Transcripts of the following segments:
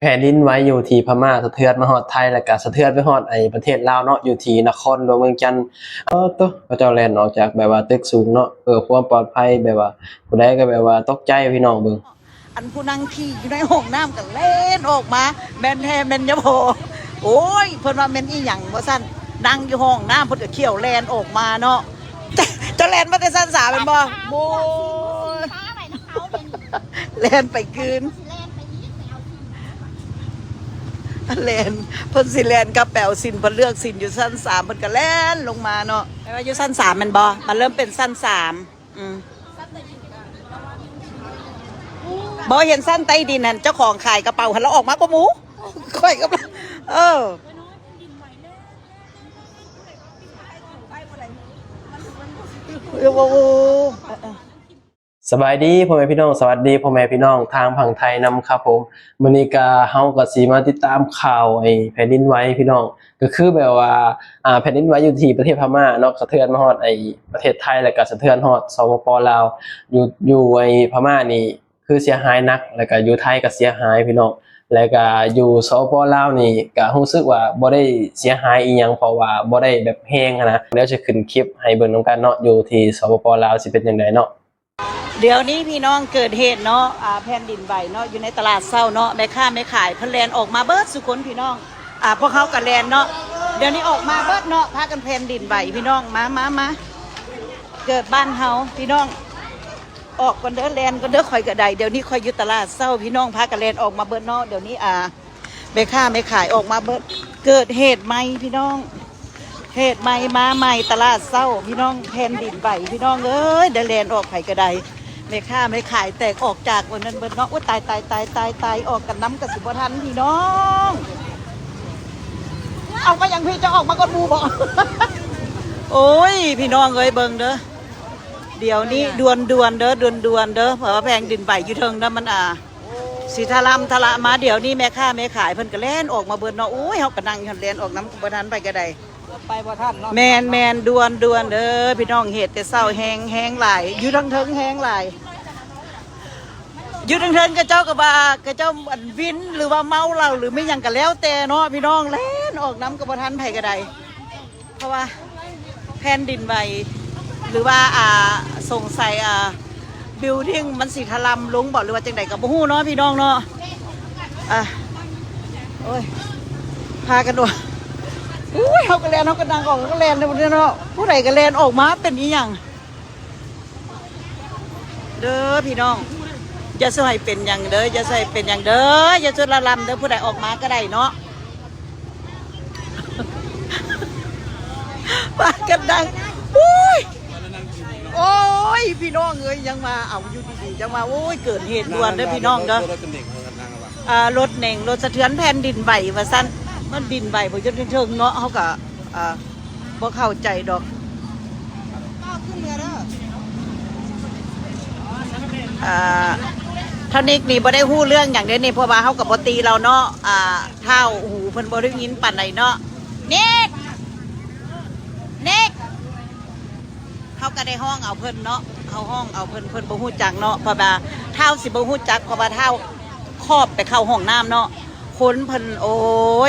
ແຜ່ນດິນໄຫວຢູ່ທີ່ພະມ້າສະເທືອນມາຮອດໄທ ແລ້ວກະສະເທືອນໄປຮອດໄອ້ປະເທດລາວເນາະ ຢູ່ທີ່ນະຄອນຫຼວງວຽງຈັນ. ເອີ ໂຕ ເຂົາເຈົ້າແລ່ນອອກຈາກແບບວ່າຕຶກສູງເນາະ ເພື່ອຄວາມປອດໄພ ແບບວ່າຜູ້ໃດກໍແບບວ່າຕົກໃຈພີ່ນ້ອງເບິ່ງ. ອັນຜູ້ນັ່ງຂີ່ຢູ່ໃນຫ້ອງນ້ຳກໍແລ່ນອອກມາ ແມ່ນແທ້ແມ່ນຍະບໍ່? ໂອ້ຍ ເພິ່ນວ່າແມ່ນອີ່ຫຍັງວ່າຊັ້ນ ນັ່ງຢູ່ຫ້ອງນ້ຳ ເພິ່ນກໍຂ້ຽວແລ່ນອອກມາເນາະ. ເຈົ້າແລ່ນມາແຕ່ຊັ້ນສາມແມ່ນບໍ່? ໂອ້ຍ ແລ່ນໄປຄືນ ແລ່ນ ເພິ່ນຊິແລ່ນກັບໄປເອົາສິນ ເພິ່ນເລືອກສິນຢູ່ຊັ້ນສາມ ເພິ່ນກໍແລ່ນລົງມາເນາະ. ແປວ່າຢູ່ຊັ້ນສາມແມ່ນບໍ່? ມັນເລີ່ມເປັນຊັ້ນສາມ. ອືມ ບໍ່ເຫັນຊັ້ນໃຕ້ດິນຫັ້ນ ເຈົ້າຂອງຂາຍກະເປົາຫັ້ນລະອອກມາກວ່າໝູ່. ຂ້ອຍກໍ ເອີ ສະບາຍດີພໍ່ແມ່ພີ່ນ້ອງ ສະຫວັດດີພໍ່ແມ່ພີ່ນ້ອງທາງຝັ່ງໄທນຳຄັບຜົມ. ມື້ນີ້ກະ ເຮົາກະຊິມາຕິດຕາມຂ່າວໄອ້ແຜ່ນດິນໄຫວພີ່ນ້ອງ ກໍຄືແບບວ່າ ອ່າ ແຜ່ນດິນໄຫວຢູ່ທີ່ປະເທດພະມ້າເນາະ ສະເທືອນມາຮອດໄອ້ປະເທດໄທ ແລ້ວກໍສະເທືອນຮອດ ສປປ ລາວ ຢູ່ ຢູ່ໄອ້ພະມ້ານີ້ຄືເສຍຫາຍໜັກ ແລ້ວກໍຢູ່ໄທກໍເສຍຫາຍພີ່ນ້ອງ ແລ້ວກໍຢູ່ ສປປ ລາວນີ້ກໍຮູ້ສຶກວ່າບໍ່ໄດ້ເສຍຫາຍອີ່ຫຍັງ ເພາະວ່າບໍ່ໄດ້ແບບແຮງຫັ້ນນະ. ດຽວຊິຂຶ້ນຄລິບໃຫ້ເບິ່ງນຳກັນເນາະ ຢູ່ທີ່ ສປປ ລາວ ຊິເປັນຈັ່ງໃດເນາະ. ດຽວນີ້ພີ່ນ້ອງເກີດເຫດເນາະ ອ່າ ແຜ່ນດິນໄຫວເນາະ ຢູ່ໃນຕະຫຼາດເຊົ້າເນາະ ແມ່ຄ້າແມ່ຂາຍເພິ່ນແລ່ນອອກມາເບິດສູ່ຄົນພີ່ນ້ອງ. ອ່າ ພວກເຮົາກໍແລ່ນເນາະ ດຽວນີ້ອອກມາເບິດເນາະ ພາກັນແຜ່ນດິນໄຫວພີ່ນ້ອງ. ມາ ມາ ມາ ເກີດບ້ານເຮົາພີ່ນ້ອງ ອອກກ່ອນເດີ ແລ່ນກ່ອນເດີ ຂ້ອຍກໍໄດ້. ດຽວນີ້ຂ້ອຍຢູ່ຕະຫຼາດເຊົ້າພີ່ນ້ອງ ພາກັນແລ່ນອອກມາເບິດເນາະ ດຽວນີ້ ອ່າ ແມ່ຄ້າແມ່ຂາຍອອກມາເບິດ. ເກີດເຫດໃໝ່ພີ່ນ້ອງ ເຫດໃໝ່ມາໃໝ່ ຕະຫຼາດເຊົ້າພີ່ນ້ອງ ແຜ່ນດິນໄຫວພີ່ນ້ອງເອີຍ ໄດ້ແລ່ນອອກ ໃຜກໍໄດ້ ແມ່ຄ້າແມ່ຂາຍແຕກອອກຈາກອັນນັ້ນເບິດເນາະ. ໂອ້ຍ ຕາຍ ຕາຍ ຕາຍ ຕາຍ ອອກກັນນຳກໍຊິບໍ່ທັນພີ່ນ້ອງ. ເອົາມາຫຍັງພີ່ ເຈົ້າອອກມາກ່ອນໝູ່ບໍ? ໂອ້ຍ ພີ່ນ້ອງເອີຍ ເບິ່ງເດີ ດຽວນີ້ດ່ວນໆເດີ ດ່ວນໆເດີ ເພາະວ່າແຜ່ນດິນໄຫວຢູ່ເທິງນະ ມັນ ອ່າ ຊິທະລຳທະລະມາ. ດຽວນີ້ແມ່ຄ້າແມ່ຂາຍເພິ່ນກໍແລ່ນອອກມາເບິດເນາະ. ໂອ້ຍ ເຮົາກໍນັ່ງຢູ່ຫັ້ນ ແລ່ນອອກນຳບໍ່ທັນໃຜກໍໄດ້ ໄປບໍ່ທັນເນາະ. ແມ່ນໆ ດ່ວນໆເດີພີ່ນ້ອງ ເຫດແຕ່ເຊົ້າ ແຮງ ແຮງຫຼາຍ ຢູ່ທາງເທິງແຮງຫຼາຍ ຢູ່ທາງເທິງ ເຂົາເຈົ້າກໍວ່າ ເຂົາເຈົ້າອັນວິນ ຫຼືວ່າເມົາເຫຼົ້າ ຫຼືແມ່ນຫຍັງກໍແລ້ວແຕ່ເນາະພີ່ນ້ອງ ແລ່ນອອກນຳກໍບໍ່ທັນໃຜກໍໄດ້. ເພາະວ່າແຜ່ນດິນໄຫວ ຫຼືວ່າ ອ່າ ສົງໄສ ອ່າ building ມັນຊິຖະລ່ຳລົງບໍ ຫຼືວ່າຈັ່ງໃດກໍບໍ່ຮູ້ເນາະພີ່ນ້ອງເນາະ. ອ່າ ໂອ້ຍ ພາກັນ ໂອ້ຍ ເຮົາກໍແລ່ນ ເຮົາກໍນັ່ງອອກ ເຮົາກໍແລ່ນເນາະ ຜູ້ໃດກໍແລ່ນອອກມາ ເປັນອີ່ຫຍັງ? ເດີພີ່ນ້ອງ ຢ່າຊ່ວຍເປັນຫຍັງເດີ ຢ່າຊ່ວຍເປັນຫຍັງເດີ ຢ່າຊ່ວຍລະລຳເດີ ຜູ້ໃດອອກມາກໍໄດ້ເນາະ. ປາກັນດັງ ໂອ້ຍ ໂອ້ຍ ພີ່ນ້ອງເອີຍ ຍັງວ່າເອົາຢູ່ດີໆ ຈັງວ່າ ໂອ້ຍ ເກີດເຫດດ່ວນເດີພີ່ນ້ອງເດີ. ອ່າ ລົດເໜັງ ລົດສະເທືອນແຜ່ນດິນໄຫວວ່າຊັ້ນ ມັນດິນໄຫວບໍ່ຢູ່ເທິງເນາະ ເຮົາກໍ ອ່າ ບໍ່ເຂົ້າໃຈດອກ. ອ່າ ທ້າວນິກນີ້ບໍ່ໄດ້ຮູ້ເລື່ອງຫຍັງເດ້ນີ້ ເພາະວ່າເຮົາກໍບໍ່ຕິລາວເນາະ. ອ່າ ທ້າວຫູເພິ່ນບໍ່ໄດ້ຍິນປານໃດເນາະ. ນິກ ນິກ ເຮົາກໍໄດ້ຮ້ອງເອົາເພິ່ນເນາະ ເຮົາຮ້ອງເອົາເພິ່ນ ເພິ່ນບໍ່ຮູ້ຈັກເນາະ ເພາະວ່າທ້າວຊິບໍ່ຮູ້ຈັກ ເພາະວ່າທ້າວຂອບໄປເຂົ້າຫ້ອງນ້ຳເນາະ. ຄົນເພິ່ນ ໂອ້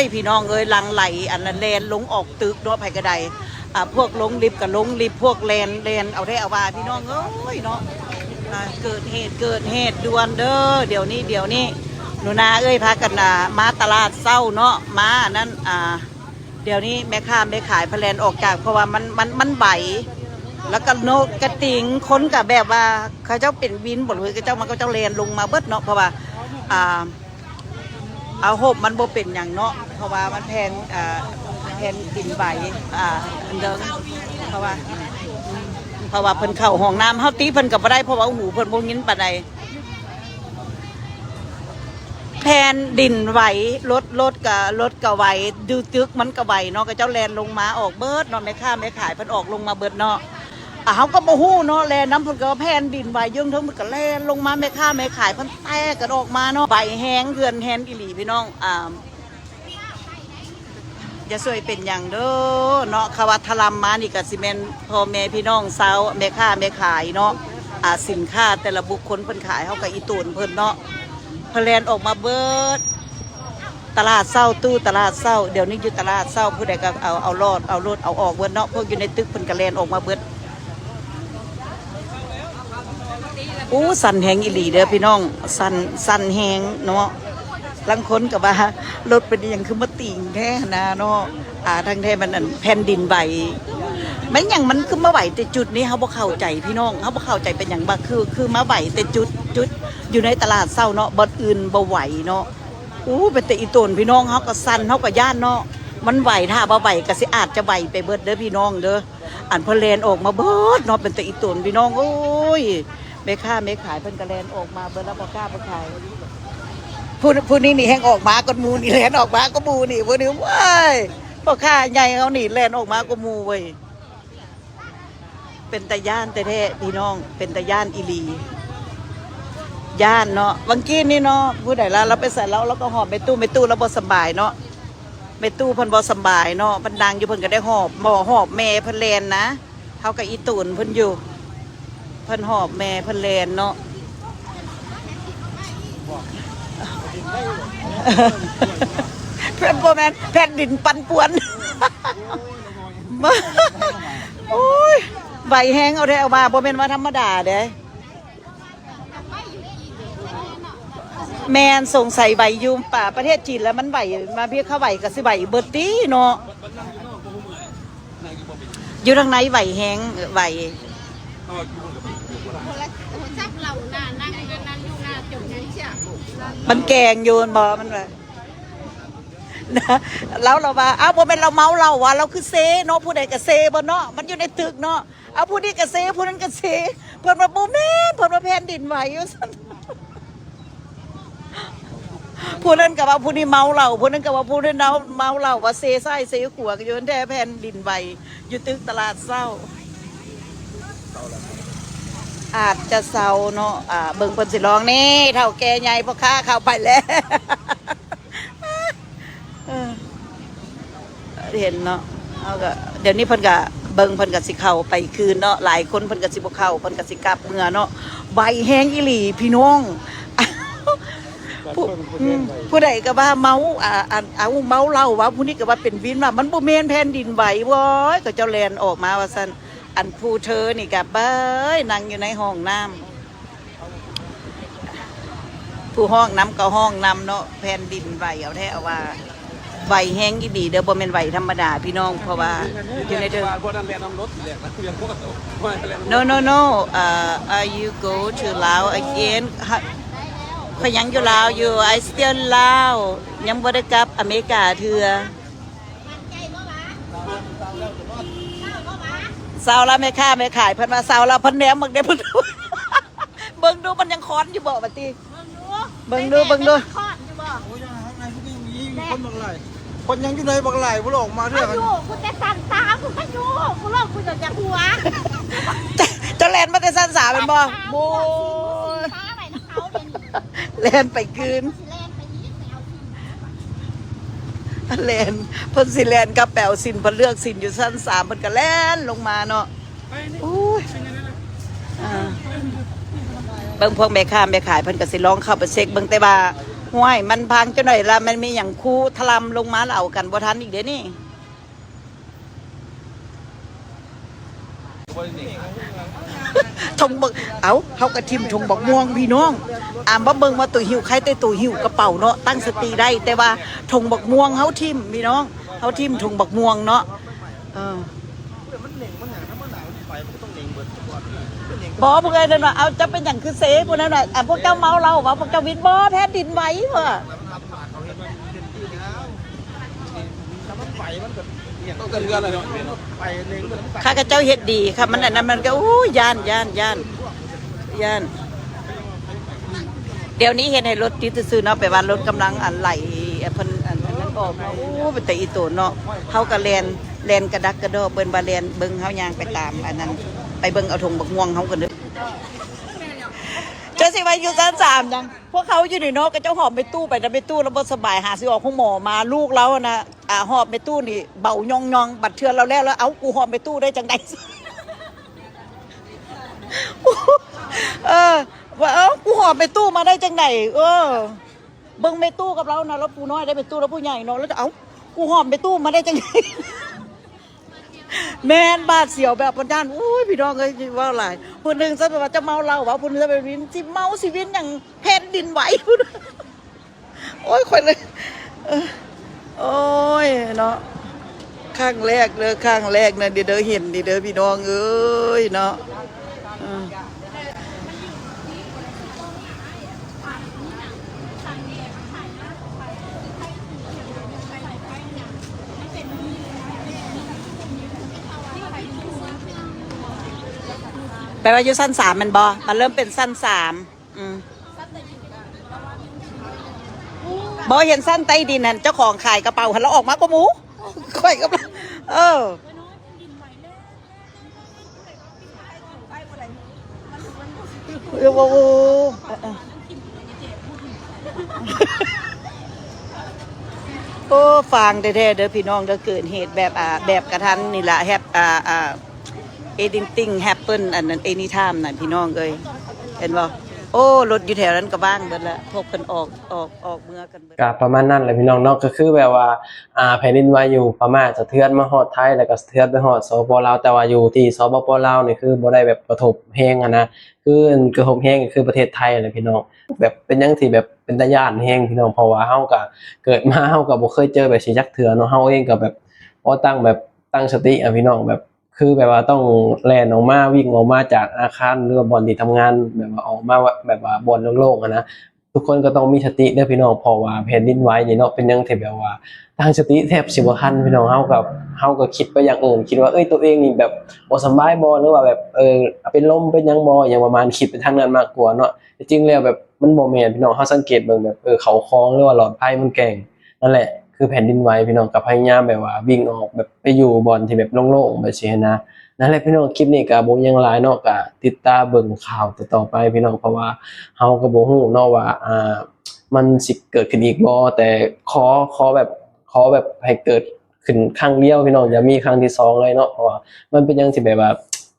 ຍ ພີ່ນ້ອງເອີຍ ຫຼັ່ງໄຫຼ ອັນນັ້ນແລ່ນລົງອອກຕຶກເນາະ ໃຜກໍໄດ້. ອ່າ ພວກລົງລິບກໍລົງລິບ ພວກແລ່ນ ແລ່ນເອົາແທ້ເອົາວ່າ ພີ່ນ້ອງເອີຍເນາະ. ອ່າ ເກີດເຫດ ເກີດເຫດດ່ວນເດີ ດຽວນີ້ ດຽວນີ້ ໜູນາເອີຍ ພາກັນ ອ່າ ມາຕະຫຼາດເຊົ້າເນາະ ມາອັນນັ້ນ ອ່າ ດຽວນີ້ແມ່ຄ້າແມ່ຂາຍເພິ່ນແລ່ນອອກຈາກ ເພາະວ່າມັນ ມັນ ມັນໄຫວ ແລ້ວກໍນົກກະຕິງ ຄົນກໍແບບວ່າ ເຂົາເຈົ້າເປັນວິນບໍ ຫຼືເຂົາເຈົ້າ ມັນ ເຂົາເຈົ້າແລ່ນລົງມາເບິດເນາະ ເພາະວ່າ ອ່າ ເອົາ ໂຮບມັນບໍ່ເປັນຫຍັງເນາະ ເພາະວ່າມັນແຜ່ນ ອ່າ ແຜ່ນດິນໄຫວ ອ່າ ອັນເດີ ເພາະວ່າ ເພາະວ່າເພິ່ນເຂົ້າຫ້ອງນ້ຳ ເຮົາຕິເພິ່ນກໍບໍ່ໄດ້ ເພາະວ່າຫູເພິ່ນບໍ່ຍິນປານໃດ. ແຜ່ນດິນໄຫວ ລົດ ລົດກະ ລົດກະໄຫວ ດຶກ ຕຶກມັນກະໄຫວເນາະ ເຂົາເຈົ້າແລ່ນລົງມາອອກເບິດເນາະ ແມ່ຄ້າແມ່ຂາຍເພິ່ນອອກລົງມາເບິດເນາະ. ອ່າ ເຮົາກໍບໍ່ຮູ້ເນາະ ແລ່ນນຳເພິ່ນກໍວ່າແຜ່ນດິນໄຫວ ຢູ່ເທິງເພິ່ນກໍແລ່ນລົງມາ ແມ່ຄ້າແມ່ຂາຍເພິ່ນແຕກກັນອອກມາເນາະ ໄຫວແຮງ ເຮືອນແຮງອີ່ຫຼີພີ່ນ້ອງ. ອ່າ ຢ່າຊ່ວຍເປັນຫຍັງເດີເນາະ ຄຳວ່າຖະລ່ຳມານີ້ກໍຊິແມ່ນພໍ່ແມ່ພີ່ນ້ອງຊາວແມ່ຄ້າແມ່ຂາຍເນາະ. ອ່າ ສິນຄ້າແຕ່ລະບຸກຄົນເພິ່ນຂາຍ ເຮົາກໍອີ່ຕົນເພິ່ນເນາະ ເພິ່ນແລ່ນອອກມາເບິດ. ຕະຫຼາດເຊົ້າ ຕູ້ຕະຫຼາດເຊົ້າ. ດຽວນີ້ຢູ່ຕະຫຼາດເຊົ້າ ຜູ້ໃດກໍເອົາ ເອົາຫຼອດ ເອົາລົດ ເອົາອອກເບິດເນາະ. ພວກຢູ່ໃນຕຶກເພິ່ນກໍແລ່ນອອກມາເບິດ. ໂອ້ ສັ່ນແຮງອີ່ຫຼີເດີພີ່ນ້ອງ, ສັ່ນ ສັ່ນແຮງເນາະ. ລາງຄົນກໍວ່າ ລົດເປັນອີ່ຫຍັງຄືມາຕີງແທ້ຫັ້ນນະເນາະ. ອ່າ ທັງແທ້ມັນ ອັນ ແຜ່ນດິນໄຫວ. ແມ່ນຫຍັງມັນຄືມາໄຫວແຕ່ຈຸດນີ້ ເຮົາບໍ່ເຂົ້າໃຈພີ່ນ້ອງ, ເຮົາບໍ່ເຂົ້າໃຈເປັນຫຍັງ ວ່າຄື ຄືມາໄຫວແຕ່ຈຸດ ຈຸດຢູ່ໃນຕະຫຼາດເຊົ້າເນາະ, ບ່ອນອື່ນບໍ່ໄຫວເນາະ. ໂອ້ ເປັນຕາອີ່ຕົນພີ່ນ້ອງ, ເຮົາກໍສັ່ນ ເຮົາກໍຢ້ານເນາະ. ມັນໄຫວ ຖ້າວ່າໄຫວກໍຊິອາດຈະໄຫວໄປເບິດເດີພີ່ນ້ອງເດີ. ອັນເພິ່ນແລ່ນອອກມາເບິດເນາະ, ເປັນຕາອີ່ຕົນພີ່ນ້ອງເອີຍ. ແມ່ຄ້າແມ່ຂາຍເພິ່ນກໍແລ່ນອອກມາເບິດແລ້ວ, ພໍ່ຄ້າຜູ້ຂາຍ. ຜູ້ ຜູ້ນີ້ນີ້ແຮ່ງອອກມາກ່ອນໝູ່ນີ້, ແລ່ນອອກມາກ່ອນໝູ່ນີ້. ຜູ້ນີ້ ໂອ້ຍ ພໍ່ຄ້າໃຫຍ່ເຮົານີ້ແລ່ນອອກມາກ່ອນໝູ່ເວີຍ. ເປັນຕາຢ້ານແທ້ໆ ພີ່ນ້ອງ, ເປັນຕາຢ້ານອີ່ຫຼີ. ຢ້ານເນາະ. ຫວ່າງກີ້ນີ້ເນາະ ຜູ້ໃດລະ ລາວໄປໃສ ລາວ ລາວກໍຫອບແມ່ຕູ້, ແມ່ຕູ້ລາວບໍ່ສະບາຍເນາະ. ແມ່ຕູ້ເພິ່ນບໍ່ສະບາຍເນາະ, ເພິ່ນນັ່ງຢູ່ ເພິ່ນກໍໄດ້ຫອບ ບໍ່ ຫອບແມ່ເພິ່ນແລ່ນນະ. ເຮົາກໍອີ່ຕົນເພິ່ນຢູ່, ເພິ່ນຫອບແມ່ເພິ່ນແລ່ນເນາະ. ເພິ່ນບໍ່ແມ່ນແຜ່ນດິນປັ່ນປ່ວນ. ໂອ້ຍ ໄຫວແຮງເອົາແທ້ເອົາວ່າ, ບໍ່ແມ່ນວ່າທຳມະດາເດ້. ແມ່ນ ສົງໄສໄຫວຢູ່ປະ ປະເທດຈີນແລ້ວມັນໄຫວ, ມາພຽກເຂົາໄຫວກໍຊິໄຫວເບິດຕິເນາະ. ຢູ່ທາງໃນໄຫວແຮງ ເອີ ໄຫວ. ມັນແກງຢູ່ແມ່ນບໍ່? ມັນວ່າ ລາວ ລາວວ່າ ອ້າວ ບໍ່ແມ່ນລາວເມົາເຫຼົ້າຫວາ? ລາວຄືເຊເນາະ, ຜູ້ໃດກໍເຊເບິດເນາະ, ມັນຢູ່ໃນຕຶກເນາະ. ເອົາ ຜູ້ນີ້ກໍເຊ ຜູ້ນັ້ນກໍເຊ. ເພິ່ນວ່າບໍ່ແມ່ນ, ເພິ່ນວ່າແຜ່ນດິນໄຫວ ວ່າຊັ້ນ. ຜູ້ນັ້ນກໍວ່າຜູ້ນີ້ເມົາເຫຼົ້າ, ຜູ້ນັ້ນກໍວ່າຜູ້ນັ້ນເມົາເຫຼົ້າ, ວ່າເຊຊ້າຍເຊຂວາ. ກໍຢູ່ຫັ້ນແທ້ ແຜ່ນດິນໄຫວຢູ່ຕຶກຕະຫຼາດເຊົ້າ. ອາດຈະເຊົາເນາະ. ອ່າ ເບິ່ງເພິ່ນຊິລອງ. ນີ້ ເຖົ້າແກ່ໃຫຍ່ ພໍ່ຄ້າເຂົ້າໄປແລ້ວ. ເອີ ເຫັນເນາະ. ເຮົາກໍ ດຽວນີ້ເພິ່ນກໍເບິ່ງ ເພິ່ນກໍຊິເຂົ້າໄປຄືນເນາະ. ຫຼາຍຄົນເພິ່ນກໍຊິບໍ່ເຂົ້າ, ເພິ່ນກໍຊິກັບເມືອເນາະ. ໄຫວແຮງອີ່ຫຼີພີ່ນ້ອງ. ຜູ້ ອືມ ຜູ້ໃດກໍວ່າເມົາ ອ່າ ອັນ ເອົາ ເມົາເຫຼົ້າຫວາ, ຜູ້ນີ້ກໍວ່າເປັນວິນຫວາ. ມັນບໍ່ແມ່ນແຜ່ນດິນໄຫວ ໂວ້ຍ ເຂົາເຈົ້າແລ່ນອອກມາວ່າຊັ້ນ. ອັນຜູ້ເທີນີ້ກໍ ເບິ່ງ ນັ່ງຢູ່ໃນຫ້ອງນ້ຳ. ຜູ້ຮ້ອງນຳກໍຮ້ອງນຳເນາະ. ແຜ່ນດິນໄຫວເອົາແທ້ເອົາວ່າ, ໄຫວແຮງອີ່ຫຼີເດີ, ບໍ່ແມ່ນໄຫວທຳມະດາພີ່ນ້ອງ, ເພາະວ່າຢູ່ໃນເທິງ. No, no, no. Uh, uh, you go to Laos again. ຂ້ອຍຍັງຢູ່ລາວຢູ່, I still Laos. ຍັງບໍ່ໄດ້ກັບອາເມລິກາເທື່ອ. ເຊົາລະແມ່ຄ້າແມ່ຂາຍ ເພິ່ນວ່າເຊົາລະ, ເພິ່ນແນມເບິ່ງເດ້ ເພິ່ນ ເບິ່ງດູ ມັນຍັງຄອນຢູ່ບໍ່ ວ່າຕິ. ເບິ່ງດູ ເບິ່ງດູ ເບິ່ງດູ ມັນຄອນຢູ່ບໍ່? ໂອ້ຍ ທາງໃນຄືມີຄົນບັກຫຼາຍ, ຄົນຍັງຢູ່ໃນບັກຫຼາຍ ບໍ່ອອກມາເທື່ອ. ຢູ່ ກູແຕ່ຊັ້ນສາມ ກູກໍຢູ່ ກູລົງ ກູຈົນຢາກຫົວ. ເຈົ້າ ເຈົ້າແລ່ນມາແຕ່ຊັ້ນສາມແມ່ນບໍ່? ຊັ້ນສາມ ໂອ້ຍ ຟ້າໄວ້ນຳເຂົາເດ້. ແລ່ນໄປຄືນ ຊິແລ່ນໄປອີກ ໄປເອົາຊິນ. ແລ່ນ ເພິ່ນຊິແລ່ນກັບໄປເອົາສິນ, ເພິ່ນເລືອກສິນຢູ່ຊັ້ນສາມ ເພິ່ນກໍແລ່ນລົງມາເນາະ. ໂອ້ຍ ອ່າ ເບິ່ງພວກແມ່ຄ້າແມ່ຂາຍ ເພິ່ນກໍຊິລອງເຂົ້າໄປເຊັກເບິ່ງ, ແຕ່ວ່າ ຫ້ວຍ ມັນພັງຈັ່ງໃດລະ, ມັນມີຫຍັງຄູຖະລ່ຳລົງມາ ລະເອົາກັນບໍ່ທັນອີກເດ້ນີ້. ຖົງບັກ ເອົ້າ ເຮົາກໍຖິ້ມຖົງບັກມ່ວງພີ່ນ້ອງ. ອາ ມາເບິ່ງວ່າໂຕຫິ້ວ ໃຄແຕ່ໂຕຫິ້ວກະເປົາເນາະ, ຕັ້ງສະຕິໄດ້, ແຕ່ວ່າຖົງບັກມ່ວງເຮົາຖິ້ມພີ່ນ້ອງ, ເຮົາຖິ້ມຖົງບັກມ່ວງເນາະ. ເອີ ບໍ່ ພວກເອີ່ນວ່າ ເອົ້າ ເຈົ້າເປັນຫຍັງຄືເຊ ພວກນັ້ນວ່າ ອາ ພວກເຈົ້າເມົາເຫຼົ້າຫວາ ພວກເຈົ້າວິນບໍ່ ແຜ່ນດິນໄຫວຫວາ. ຂ້າພະເຈົ້າເຮັດດີ ຄັນມັນອັນນັ້ນມັນກໍ ໂອ້ຍ ຢ້ານ ຢ້ານ ຢ້ານ ຢ້ານ. ດຽວນີ້ເຮັດໃຫ້ລົດຕິດຊື່ໆເນາະ, ແປວ່າລົດກຳລັງ ອັນ ໄຫຼ ເພິ່ນ ອັນ ອັນນັ້ນອອກເນາະ. ໂອ້ ເປັນຕາອີ່ຕົນເນາະ, ເຮົາກໍແລ່ນ ແລ່ນກະດັກກະດໍ້ ເພິ່ນວ່າແລ່ນ. ເບິ່ງ ເຮົາຍ່າງໄປຕາມອັນນັ້ນ ໄປເບິ່ງເອົາຖົງບັກມ່ວງເຮົາກັນເດີ. ເຈົ້າຊິໄວ້ຢູ່ຊັ້ນສາມຫຍັງ? ພວກເຂົາຢູ່ນີ້ເນາະ, ຂະເຈົ້າຫອມແມ່ຕູ້ໄປນະ, ແມ່ຕູ້ລາວບໍ່ສະບາຍ ຫາຊິອອກໂຮງໝໍມາ, ລູກລາວຫັ້ນນະ ອາ ຫອບແມ່ຕູ້ນີ້ເບົາຍ່ອງໆ, ບັດເທື່ອລາວແລ້ວ ລາວເອົາ ກູຫອມແມ່ຕູ້ໄດ້ຈັ່ງໃດ? ເອີ ວ່າ ເອົ້າ ກູຫອມແມ່ຕູ້ມາໄດ້ຈັ່ງໃດ? ເອີ. ເບິ່ງແມ່ຕູ້ກັບລາວນະ ລາວຜູ້ນ້ອຍໄດ້ ແມ່ຕູ້ລາວຜູ້ໃຫຍ່ເນາະ ລາວຈະ ເອົ້າ ກູຫອມແມ່ຕູ້ມາໄດ້ຈັ່ງໃດ? ແມ່ນ ບາດສຽວແບບບໍ່ຢ້ານ. ໂອ້ຍ ພີ່ນ້ອງເອີຍ ຊິເວົ້າຫຼາຍ. ຜູ້ໜຶ່ງຊະແບບວ່າຈະເມົາເຫຼົ້າເວົ້າ, ຜູ້ໜຶ່ງຊະແບບວິນ ຊິເມົາຊິວິນຫຍັງ ແຜ່ນດິນໄຫວພຸ້ນ. ໂອ້ຍ ຂ້ອຍເລີຍ ເອີ ໂອ້ຍເນາະ ຄັ້ງແລກເດີ ຄັ້ງແລກນະ ເດີ ເດີ ເຫັນນີ້ເດີ ພີ່ນ້ອງເອີຍເນາະ. ເອີ ແປວ່າຢູ່ຊັ້ນສາມແມ່ນບໍ່? ມັນເລີ່ມເປັນຊັ້ນສາມ. ອືມ ບໍ່ເຫັນຊັ້ນໃຕ້ດິນຫັ້ນ ເຈົ້າຂອງຂາຍກະເປົາຫັ້ນ ລາວອອກມາກວ່າໝູ່. ຂ້ອຍກັບ ເອີ ເອີ ໂອ້ ໂອ້ ຟາງແທ້ໆເດີພີ່ນ້ອງເດີ ເກີດເຫດແບບ ອ່າ ແບບກະທັນນີ້ລະ ແຮັບ ອ່າ ອ່າ anything happen ອັນນັ້ນ anytime ນັ້ນພີ່ນ້ອງເອີຍ ເຫັນບໍ່? ໂອ້ ລົດຢູ່ແຖວນັ້ນກະວ່າງເບິດລະ ພວກເພິ່ນອອກ ອອກ ອອກເມືອກັນເບິດ. ກະປະມານນັ້ນແຫຼະພີ່ນ້ອງເນາະ ກະຄືແບບວ່າ ອ່າ ແຜ່ນດິນໄຫວຢູ່ພະມ້າສະເທືອນມາຮອດໄທ ແລ້ວກະສະເທືອນໄປຮອດ ສປປ ລາວ ແຕ່ວ່າຢູ່ທີ່ ສປປ ລາວ ນີ້ຄືບໍ່ໄດ້ແບບກະທົບແຮງຫັ້ນນະ ຄືກະທົບແຮງກະຄືປະເທດໄທຫັ້ນແຫຼະພີ່ນ້ອງ. ແບບເປັນຫຍັງທີ່ແບບເປັນຕາຢ້ານແຮງພີ່ນ້ອງ ເພາະວ່າເຮົາກະເກີດມາ ເຮົາກະບໍ່ເຄີຍເຈີແບບຊີ້ຈັກເທື່ອເນາະ. ເຮົາເອງກະແບບ ໂອ້ ຕັ້ງແບບ ຕັ້ງສະຕິອະພີ່ນ້ອງ ແບບ ຄືແບບວ່າຕ້ອງແລ່ນອອກມາ ວິ່ງອອກມາຈາກອາຄານ ຫຼືວ່າບ່ອນທີ່ທຳງານ ແບບວ່າອອກມາແບບວ່າບ່ອນໂລ່ງໆຫັ້ນນະ. ທຸກຄົນກະຕ້ອງມີສະຕິເດີພີ່ນ້ອງ ເພາະວ່າແຜ່ນດິນໄຫວນີ້ເນາະ ເປັນຫຍັງທີ່ແບບວ່າຕັ້ງສະຕິແທບຊິບໍ່ທັນພີ່ນ້ອງ. ເຮົາກະ ເຮົາກະຄິດໄປຢ່າງອື່ນ ຄິດວ່າ ເອີຍ ໂຕເອງນີ້ແບບບໍ່ສະບາຍບໍ່ ຫຼືວ່າແບບ ເອີ ເປັນລົມເປັນຫຍັງບໍ່ ຫຍັງປະມານ ຄິດໄປທາງນັ້ນມາກກວ່າເນາະ. ແຕ່ຈິງແລ້ວແບບມັນບໍ່ແມ່ນພີ່ນ້ອງ ເຮົາສັງເກດເບິ່ງແບບ ເອີ ເຂົ້າຂອງ ຫຼືວ່າຫຼອດໄຟມັນແກ່ງ ນັ້ນແຫຼະ ຄືແຜ່ນດິນໄຫວພີ່ນ້ອງ ກະພະຍາຍາມແບບວ່າວິ່ງອອກ ແບບໄປຢູ່ບ່ອນທີ່ແບບໂລ່ງໆແບບຊີ້ຫັ້ນນະ. ນັ້ນແຫຼະພີ່ນ້ອງ ຄລິບນີ້ກະບໍ່ມີຫຍັງຫຼາຍເນາະ ກະຕິດຕາມເບິ່ງຂ່າວຕໍ່ໆໄປພີ່ນ້ອງ ເພາະວ່າເຮົາກະບໍ່ຮູ້ເນາະວ່າ ອ່າ ມັນຊິເກີດຂຶ້ນອີກບໍ່ ແຕ່ຂໍ ຂໍແບບ ຂໍແບບໃຫ້ເກີດຂຶ້ນຄັ້ງດຽວພີ່ນ້ອງ ຢ່າມີຄັ້ງທີສອງເລີຍເນາະ ເພາະວ່າມັນເປັນຫຍັງທີ່ແບບວ່າ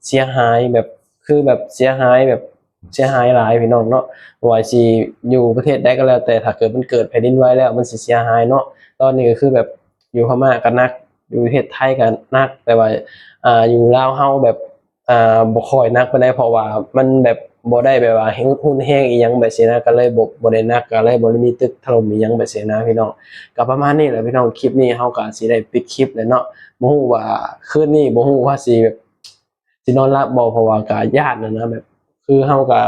ເສຍຫາຍ ແບບ ຄືແບບເສຍຫາຍ ແບບເສຍຫາຍຫຼາຍພີ່ນ້ອງເນາະ. ບໍ່ວ່າຊິຢູ່ປະເທດໃດກະແລ້ວແຕ່ ຖ້າເກີດມັນເກີດແຜ່ນດິນໄຫວແລ້ວ ມັນຊິເສຍຫາຍເນາະ. ຕອນນີ້ກະຄືແບບຢູ່ພະມ້າກະໜັກ ຢູ່ປະເທດໄທກະໜັກ ແຕ່ວ່າ ອ່າ ຢູ່ລາວເຮົາແບບ ອ່າ ບໍ່ຄ່ອຍໜັກປານໃດ ເພາະວ່າມັນແບບບໍ່ໄດ້ແບບວ່າຮຸນແຮງອີ່ຫຍັງແບບຊີ້ນະ ກະເລີຍບໍ່ ບໍ່ໄດ້ໜັກ ກະເລີຍບໍ່ໄດ້ມີຕຶກຖະຫຼົ່ມອີ່ຫຍັງແບບຊີ້ນະພີ່ນ້ອງ. ກະປະມານນີ້ແຫຼະພີ່ນ້ອງ ຄລິບນີ້ເຮົາກະຊິໄດ້ປິດຄລິບແລ້ວເນາະ. ບໍ່ຮູ້ວ່າຄືນນີ້ ບໍ່ຮູ້ວ່າຊິແບບ ຊິນອນຫຼັບບໍ່ ເພາະວ່າກະຢ້ານຫັ້ນນະ ແບບ ຄືເຮົາກະ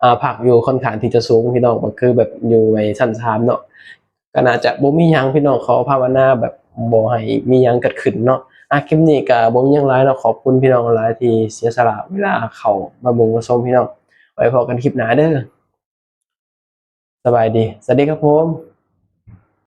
ອ່າ ພັກຢູ່ຂ້ອນຂ້າງທີ່ຈະສູງພີ່ນ້ອງ ກະຄືແບບຢູ່ໃນຊັ້ນສາມເນາະ. ກະໜ້າຈະບໍ່ມີຫຍັງພີ່ນ້ອງ ຂໍພາວະນາແບບບໍ່ໃຫ້ມີຫຍັງເກີດຂຶ້ນເນາະ. ອ່າ ຄລິບນີ້ກະບໍ່ມີຫຍັງຫຼາຍເນາະ ຂອບຄຸນພີ່ນ້ອງຫຼາຍທີ່ເສຍສະຫຼະເວລາເຂົ້າມາເບິ່ງມາຊົມພີ່ນ້ອງ. ໄວ້ພໍ້ກັນຄລິບໜ້າເດີ. ສະບາຍດີ ສະຫວັດດີຄັບຜົມ.